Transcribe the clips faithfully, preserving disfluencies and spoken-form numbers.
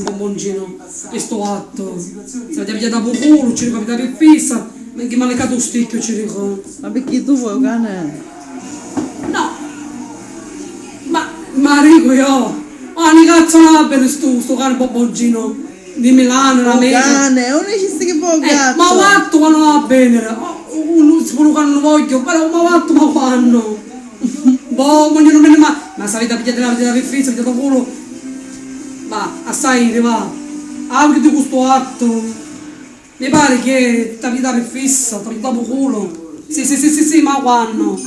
Bombongino, pi stu attu. S'aviti pigghiatu a pu culu, ci dicu, aviti a pi fissa, chi m'ha liccatu u sticchiu, ci dicu. Ma picchì tu voi u cani? No. Ma, ma dicu io, ma ni cazzu non va bene stu, stu cani Bombongino di Milano, l'amico. U cani, non esisti chi vuoi u Eh, ma u gattu? Gattu quannu va bene? Oh, uh, uh, si pure u cani non voglio, però ma u gattu ma quannu? Boh, ognuno me ne ma, ma s'aviti a pigghiati la vita di fissa, aviti a pu culu. Ma, assai, va. Auguri di stu attu. Mi pari chi t'aviti a pi fissa, t'aviti a pu culu. Sì, sì, sì, sì, sì, ma quannu?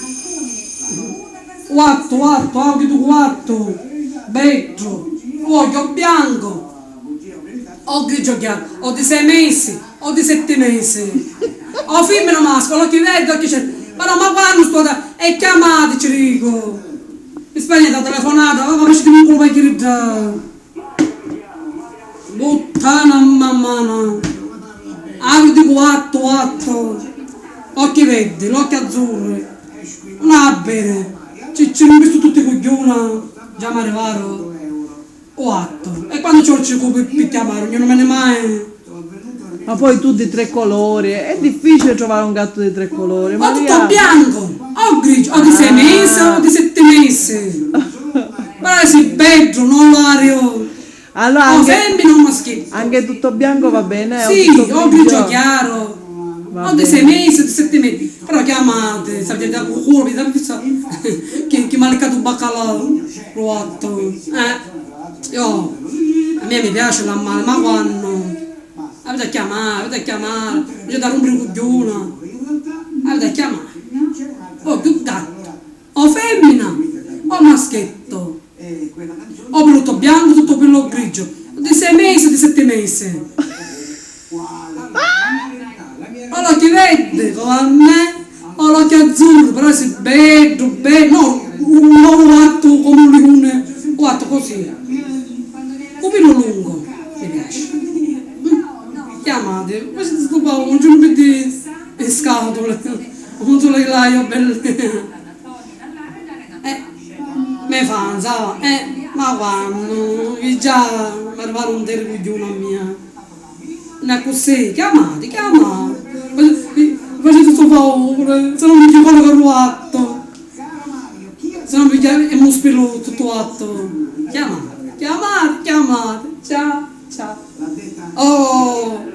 U attu, u attu, auguri di u attu. Beddu. U vogghiu biancu. O grigio chiaru, o di sei mesi, o di setti mesi. O fimmina o maschiu, l'occhi verdi, occhi ceri. Ma no, ma quannu stu, e chiamati, ci dicu. In Spagna t'ha telefonata, ma facitemi un colpo a chiridda. Puttana mammana. Auguri di u attu, u attu. Occhi verdi, l'occhi azzurri. Non va bene. Ci, ci, non vistu tutti i cugghiuna. Già m'arrivaru. U attu. E quannu ci volci cu pi, pi chiamari, ognuno me ne mai. Ma poi tu di tre colori, è difficile trovare un gatto di tre colori, o tutto Maria. Bianco, o grigio, o di sei mesi, o di sette mesi. Ma si beddu, non l'ario. Allora, o anche, femmina o maschile. Anche tutto bianco va bene? Sì, o grigio chiaro. O di sei mesi, o di sette mesi. Però chiamate, sapete, da cucù, mi sapete, chi, chi m'ha liccato u baccalà, u attu. Eh. Io, a mia mi piace l'ammali, ma quannu? Aviti a chiamari, aviti a chiamari, mi c'è da rumpiri i cugghiuna. Aviti a chiamari. O chiù gattu, o femmina, o maschetto. O pi tutto biancu, tutto pi lo grigio. Di sei mesi, di sette mesi. O l'occhi verdi, come a me, o l'occhi azzurri, però si beddu, beddu, no, un, un, un attu come un liuni, un attu così. Cu pilu lungu, mi piace. Chiamati, ma si stu paura, non ci metti in scatula, non so le laio belle. Eh, me fa, sa, eh, ma quannu, chi già mi arrivaru un teri cugghiuna a mia. N'è accussì, chiamati, chiamati. Faciti stu favuri, se no mi ci collu cu l'attu. Se no mi chiami e mu spilu tuttu attu. Chiamati, chiamati, chiamati. Ciao, ciao. Oh,